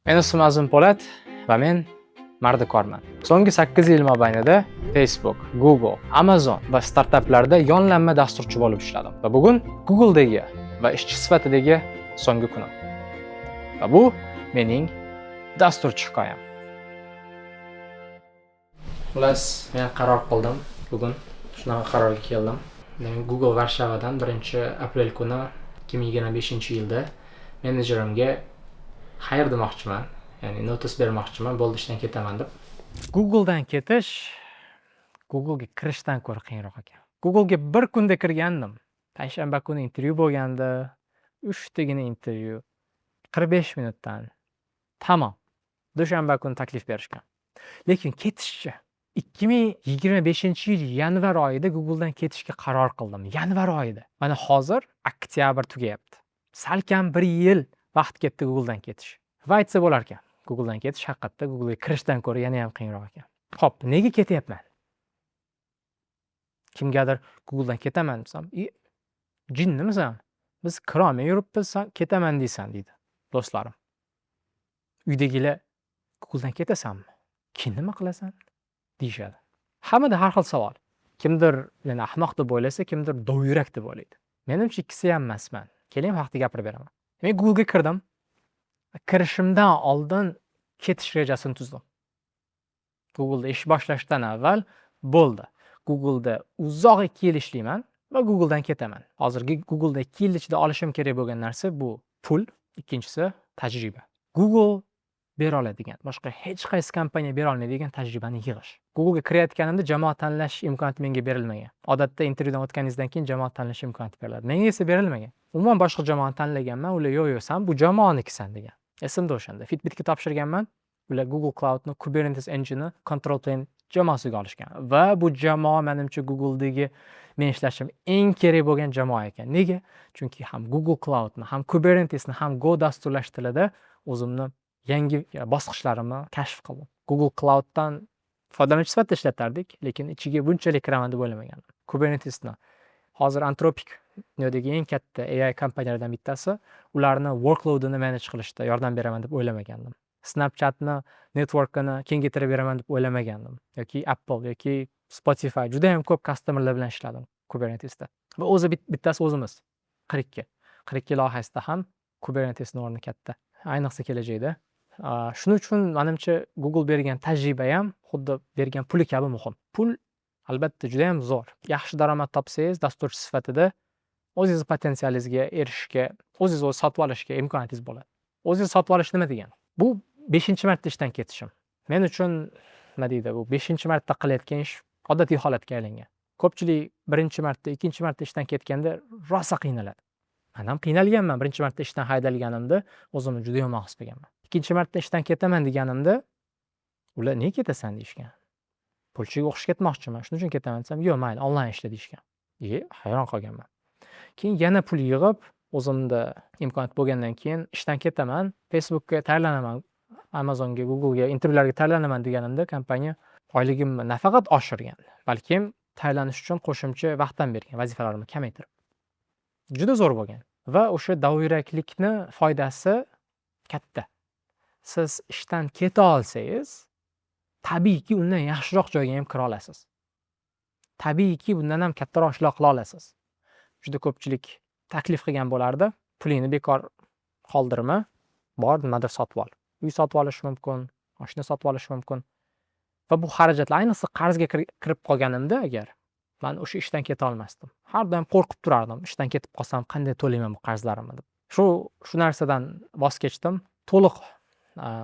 Meni ismim Azim Po'lat va men mardikorman. So'nggi 8 yil mobaynida Facebook, Google, Amazon va startaplarda yonlanma dasturchi bo'lib ishladim. Va bugun Google'dagi va ishchi sifatidagi so'nggi kunim. Va bu mening dasturchi hikoyam. Xullas, men qaror qildim bugun. Shunaqa qarorga keldim. Men Google Varshavadan 1-aprel kuni 2025-yilda menejerimga xayr demoqchiman. Ya'ni notice bermoqchiman, bo'ldi, ishdan ketaman deb. Google'dan ketish Google'ga kirishdan ko'ra qiyinroq ekan. Google'ga bir kunda kirgandim. Payshanba kuni intervyu bo'lgandi. Uchtagina intervyu. 45 minutdan. Tamom. Dushanba kuni taklif berishgan. Lekin ketishchi, 2025-yil yanvar oyida Google'dan ketishga qaror qildim. Yanvar oyida. Mana hozir oktyabr tugayapti. Salkam bir yil vaqt ketdi Google'dan ketish. Va aytsa bo'larkan, Google'dan ketish haqiqatda Google'ga kirishdan ko'ra yana ham qiyinroq ekan. Xo'p, nega ketyapman? Kimgadir Google'dan ketaman desam, "I, jinnimisan? Biz kirolmay yuribmiz, san ketaman deysan", deydi do'stlarim. Uydagilar: "Google'dan ketasanmi? Keyin nima qilasan?" deyishadi. Hammada har xil savol. Kimdir meni ahmoq deb o'ylasa, kimdir dovyurak deb o'ylaydi. Menimcha, ikkisi ham emasman. Keling, bu haqda gapirib beraman. Men Google'ga kirdim. Kirishimdan oldin ketish rejasini tuzdim. Google'da ish boshlashdan avval bo'ldi. Google'da uzoq 2 yil ishlayman va Google'dan ketaman. Hozirgi Google'da 2 yil ichida olishim kerak bo'lgan narsa bu pul, ikkinchisi tajriba. Google bera oladigan, boshqa hech qaysi kompaniya bera olmaydigan tajribani yig'ish. Google'ga kirayotganimda jamoa tanlash imkoniyati menga berilmagan. Odatda intervyudan o'tganingizdan keyin jamoa tanlash imkoniyati beriladi. Menga esa berilmagan. Umuman boshqa jamoani tanlaganman. Ular: "Yo'q, yo'q, san bu jamoanikisan", degan. Esimda, o'shanda Fitbitga topshirganman. Ular Google Cloudni Kubernetes Engine'i Control Plane jamoasiga olishgan va bu jamoa, manimcha, Googledagi men ishlashim eng kerak bo'lgan jamoa ekan. Nega? Chunki ham Google Cloudni, ham Kubernetesni, ham Go dasturlash tilida o'zimni yangi bosqichlarimni kashf qildim. Google Clouddan foydalanuvchi sifatida ishlatardik, lekin ichiga bunchalik kiraman deb o'ylamagandim. Kubernetesni hozir Anthropic, dunyodagi eng katta AI kompaniyalaridan bittasi, ularni workloadini manage qilishda yordam beraman deb o'ylamagandim. Snapchatni networkini kengaytirib beraman deb o'ylamagandim. Yoki Apple yoki Spotify, judayam ko'p customerlar bilan ishladim Kubernetesda. Va o'zi bittasi o'zimiz 42. 42 loyihasida ham Kubernetesni o'rni katta. Ayniqsa kelajakda. Shuning uchun, manimcha, Google bergan tajriba ham xuddi bergan puli kabi muhim. Pul albatta judayam zo'r. Yaxshi daromad topsangiz, dasturchi sifatida o'zingizni potensialingizga erishishga, o'zingizni o'zi sotib olishga imkoniyatingiz bo'ladi. O'zingizni sotib olish nima degani? Bu 5-marta ishdan ketishim. Men uchun, nima deydi, bu 5-marta qilayotgan ish odatiy holatga aylangan. Ko'pchilik birinchi marta, ikkinchi marta ishdan ketganda rosa qiynaladi. Man ham qiynalganman. Birinchi marta ishdan haydalganimda o'zimni juda yomon his qilganman. Ikkinchi marta ishdan ketaman deganimda ular: "Nega ketasan?" deyishgan. Polshaga o'qishga ketmoqchiman, shuning uchun ketaman desam, "Yo'q, mayli, onlayn ishla", deyishgan. E, hayron qolganman. Keyin yana pul yig'ib, o'zimda imkoniyat bo'lgandan keyin ishdan ketaman, Facebookka tayyorlanaman, Amazonga, Googlega intervyularga tayyorlanaman deganimda kompaniya oyligimni nafaqat oshirgan, balkim tayyorlanish uchun qo'shimcha vaqt ham bergan, vazifalarimni kamaytirib. Juda zo'r bo'lgan va o'sha dovyuraklikni foydasi katta. Siz ishdan keta olsangiz, tabiiyki, undan yaxshiroq joyga ham kira olasiz. Tabiiyki, bundan ham kattaroq ishlar qila olasiz. Juda ko'pchilik taklif qilgan bo'lardi: "Pulingni bekor qoldirma, bor, nimadir sotib ol". Uy sotib olish mumkin, moshina sotib olish mumkin va bu xarajatlar, ayniqsa qarzga kirib qolganimda agar, man o'sha ishdan keta olmasdim. Har doim qo'rqib turardim, ishdan ketib qolsam, qanday to'layman bu qarzlarimni deb. Shu narsadan voz kechdim. To'liq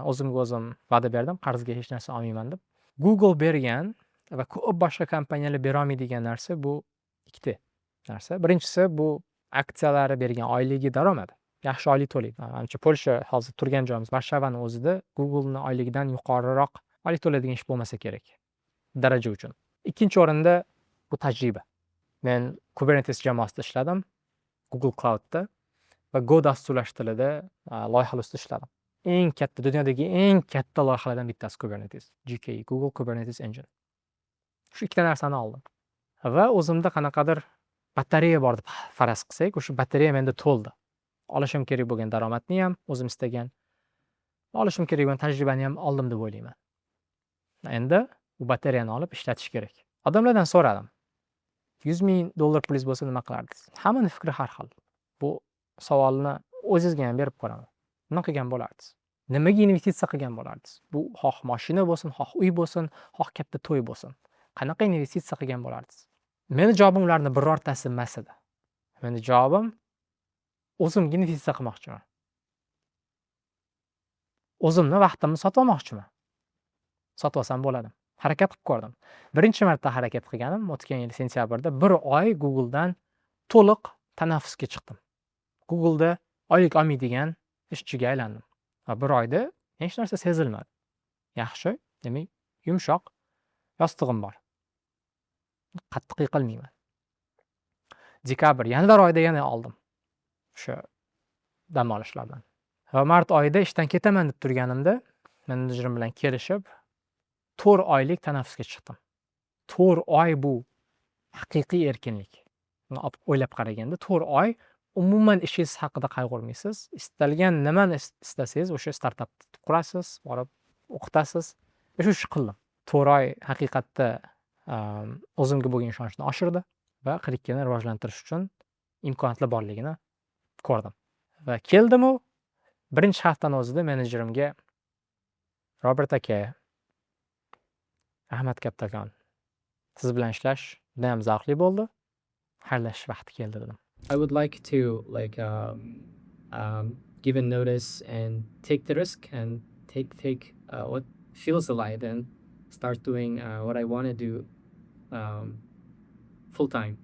o'zimga o'zim va'da berdim, qarzga hech narsa olmayman deb. Google bergan va ko'p boshqa kompaniyalar berolmaydigan narsa bu ikkita narsa. Birinchisi, bu aksiyalari bergan oyligi daromadi. Yaxshi oylik to'laydi. Manimcha, Polsha, hozir turgan joyimiz Varshavani o'zida Google'ni oyligidan yuqoriroq oylik to'laydigan ish bo'lmasa kerak daraja uchun. Ikkinchi o'rinda bu tajriba. Men Kubernetes jamoasida ishladim, Google Cloudda va Go dasturlash tilida loyihalar ustida ishladim. Eng katta, dunyodagi eng katta loyihalardan bittasi Kubernetes, GKE, Google Kubernetes Engine. Shu ikkita narsani oldim va o'zimda qanaqadir batareya bor deb faraz qilsak, o'sha batareya menda to'ldi. Olishim kerak bo'lgan daromadni ham, o'zim istagan Olishim kerak bo'lgan tajribani ham oldim deb o'ylayman. Endi u batareyani olib ishlatish kerak. Odamlardan so'radim. $100,000 pulingiz bo'lsa nima qilardingiz? Hammani fikri har xil. Bu savolni o'zingizga ham berib ko'raman. Nima qilgan bo'lardingiz? Nimaga investitsiya qilgan bo'lardingiz? Bu xoh mashina bo'lsin, xoh uy bo'lsin, xoh katta to'y bo'lsin. Qanaqa investitsiya qilgan bo'lardingiz? Meni javobim ularni birortasi emas edi. Meni javobim o'zimga investitsiya qilmoqchiman. O'zimni vaqtimni sotib olmoqchiman. Sotib olsam bo'ladi. Harakat qilib ko'rdim. Birinchi marta harakat qilganim o'tgan yil sentyabrda 1 oy Google'dan to'liq tanaffusga chiqdim. Google'da oylik olmaydigan ishchiga aylandim. Va 1 oyda hech narsa sezilmadi. Yaxshi, demak, yumshoq yostig'im bor. Qattiq yiqilmayman. Dekabr, yanvar oyida yana oldim. O'sha dam olishlardan. Va mart oyida ishdan ketaman deb turganimda menejerim bilan kelishib 4 oylik tanaffusga chiqdim. 4 oy bu haqiqiy erkinlik. Buni olib o'ylab qaraganda 4 oy umuman ishingiz haqida qayg'urmaysiz. Istalgan nimani istasangiz o'sha startapni qurasiz, borib o'qitasiz. Shu ishni qildim. 4 oy haqiqatda o'zimga bo'lgan ishonchni oshirdi va 42ni rivojlantirish uchun imkoniyatlar borligini ko'rdim. Va keldim-u, birinchi haftani o'zida menejerimga Robert aka, rahmat kattakon. Siz bilan ishlash juda ham zavqli bo'ldi. Xayrlashish vaqti keldi dedim. I would like to give a notice and take the risk and take what feels alive and start doing what I want to do full time.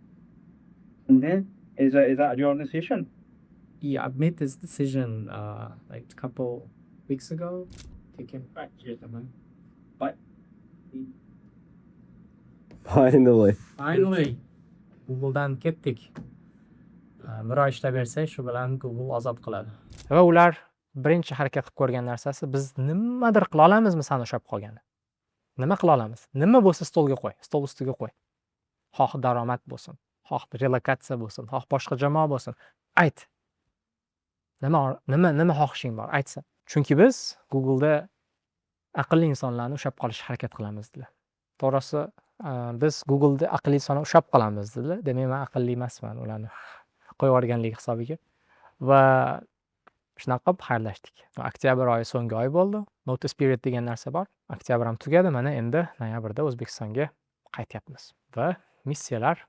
And then is that your decision? Yeah, I've made this decision like a couple weeks ago. Take care. Right. Cheers, man. Bye. Finally. Finally. Google'dan ketdik. Bir oy ishlab bersak, shu bilan Google ozod qiladi. Va ular birinchi harakat qilib ko'rgan narsasi biz nimadir qila olamizmi sani ushlab qolgani? Nima qila olamiz? Nima bo'lsa stolga qo'y, stol ustiga qo'y. Xoh daromad bo'lsin, xoh relokatsiya bo'lsin, xoh boshqa jamoa bo'lsin. Ayt. Nima xohishing bor, aytsin. Chunki biz Google'da aqlli insonlarni ushlab qolishga harakat qilamiz dedilar. To'g'risi, biz Google'da aqlli insonlarni ushlab qolamiz dedilar. Demak, men aqlli emasman ularni qo'yib yuborganligi hisobiga. Va shunaqa qilib xayrlashdik. Oktyabr oyi so'nggi oy bo'ldi. Notice period degan narsa bor. Oktyabr ham tugadi. Mana endi noyabrda O'zbekistonga qaytyapmiz va missiyalar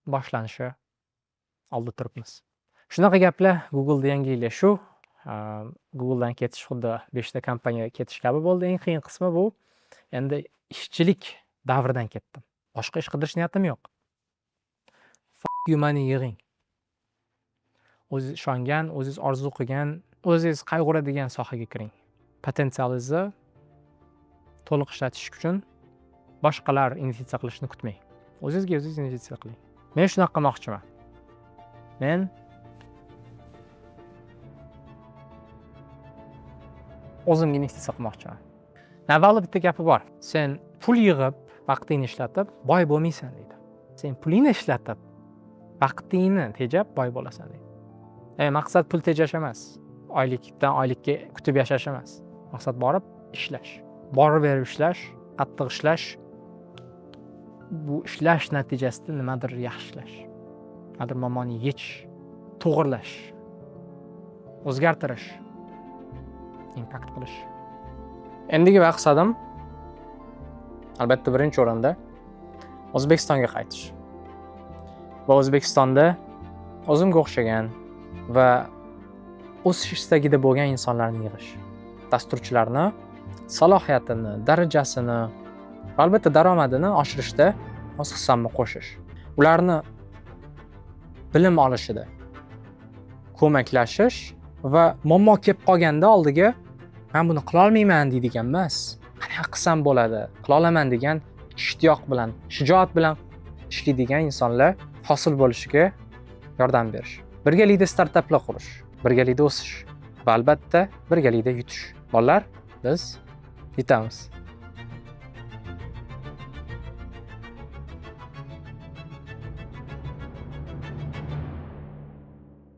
boshlanishi oldida turibmiz. Shunaqa gaplar. Google'da yangilik shu. Google'dan ketish xuddi 5 ta kompaniyaga ketish kabi bo'ldi. Eng qiyin qismi bu endi ishchilik davridan ketdim. Boshqa ish qidirish niyatim yo'q. Fuck you money yig'ing. O'zingiz ishongan, o'zingiz orzu qilgan, o'zingiz qayg'uradigan sohaga kiring. Potensialingizni to'liq ishlatish uchun boshqalar investitsiya qilishini kutmang. O'zingizga o'zingiz investitsiya qiling. Men shunaqa qilmoqchiman. Men o'zimga investitsiya qilmoqchiman. Navalni bitta gapi bor. Sen pul yig'ib, vaqtingni ishlatib boy bo'lmaysan deydi. Sen pulingni ishlatib, vaqtingni tejab boy bo'lasan deydi. Maqsad pul tejash emas. Oylikdan oylikka kutib yashash emas. Maqsad borib ishlash. Borib berib ishlash, qattiq ishlash. Bu ishlash natijasida nimadir yaxshilash, nimadir muammoni yechish, to'g'irlash, o'zgartirish, impact qilish. Endigi maqsadim albatta birinchi o'rinda O'zbekistonga qaytish. Va O'zbekistonda o'zimga o'xshagan va o'sish istagida bo'lgan insonlarni yig'ish. Dasturchilarni salohiyatini, darajasini va albatta daromadini oshirishda o'z hissamni qo'shish. Ularni bilim olishida ko'maklashish va muammo kelib qolganda oldiga men buni qila olmayman deydigan emas, qanaqa qilsam bo'ladi, qila olaman degan ishtiyoq bilan, shijoat bilan ishlaydigan insonlar hosil bo'lishiga yordam berish. Birgalikda startaplar qurish, birgalikda o'sish va albatta birgalikda yutish. Bolalar, biz yutamiz.